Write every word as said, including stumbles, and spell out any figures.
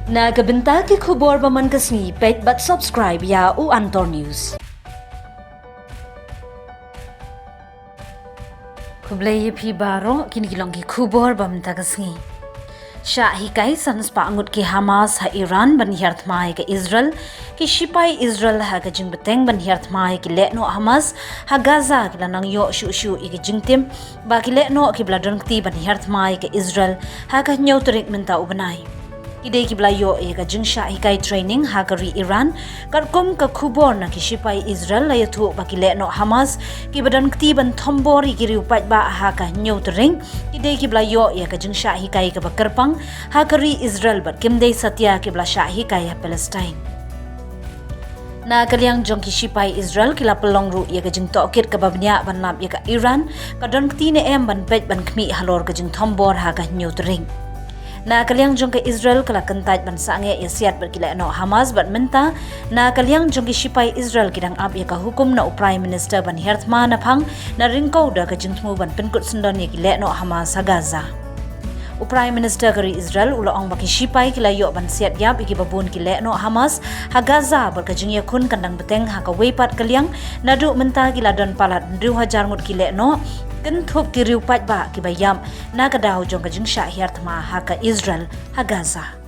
Na ka bynta ki khubor ba man ka sngi, peit bad subscribe ïa u Antor News. Khublei ïa phi baroh, kine ki long ki khubor ba mynta ka sngi. Shah hikai san spah ngut ki Hamas ha Iran ban hiar thma ïa ka Israel. Ki shipai Israel ha ka jingbteng ban hiar thma ïa ki lehnoh Hamas ha Gaza ki la nang ïoh shuh shuh ïa ka jingtip ba ki lehnoh kiba la don kti ban hiar thma ïa ka Israel ha ka hynñiew tarik mynta u bnai ki dei kiba la ïoh ïa ka jingshah hikai training ha ka ri Iran. Katkum ka khubor na ki shipai Israel la ïathuh ba ki lehnoh Hamas kiba don kti ban thombor ïa ki riew paidbah ha ka hynñiew tarik ki dei kiba la ïoh ïa ka jingshah hikai kaba kyrpang ha ka ri Israel bad kim dei satia kiba la shah hikai ha Palestine. Na ka liang jong ki shipai Israel ki la pynlong ruh ïa ka jingtohkit kaba bniah ban lap ïa ka Iran ka don kti ne em ban peit ban khmih halor ka jingthombor ha ka hynñiew tarik. Na ka liang jong ka Israel ka la kyntait ban sangeh ïa siat bad ki lehnoh Hamas bad mynta na ka liang jong ki shipai Israel ki dang ap ïa ka hukum na u Prime Minister ban hiar thma na phang na ryngkew da ka jingthmu ban pynkut syndon ïa ki lehnoh Hamas ha Gaza. U Prime Minister ka ri Israel u la ong ba ki shipai ki la ïoh ban siat ïap ïa kiba bun ki lehnoh Hamas ha Gaza bad ka jingïakhun kan dang bteng ha kawei pat ka liang. Naduh mynta ki la don palat hynriew hajar ngut ki lehnoh, kynthup ki riew paidbah kiba ïap na ka daw jong ka jingshah hiar thma ha ka Israel ha Gaza.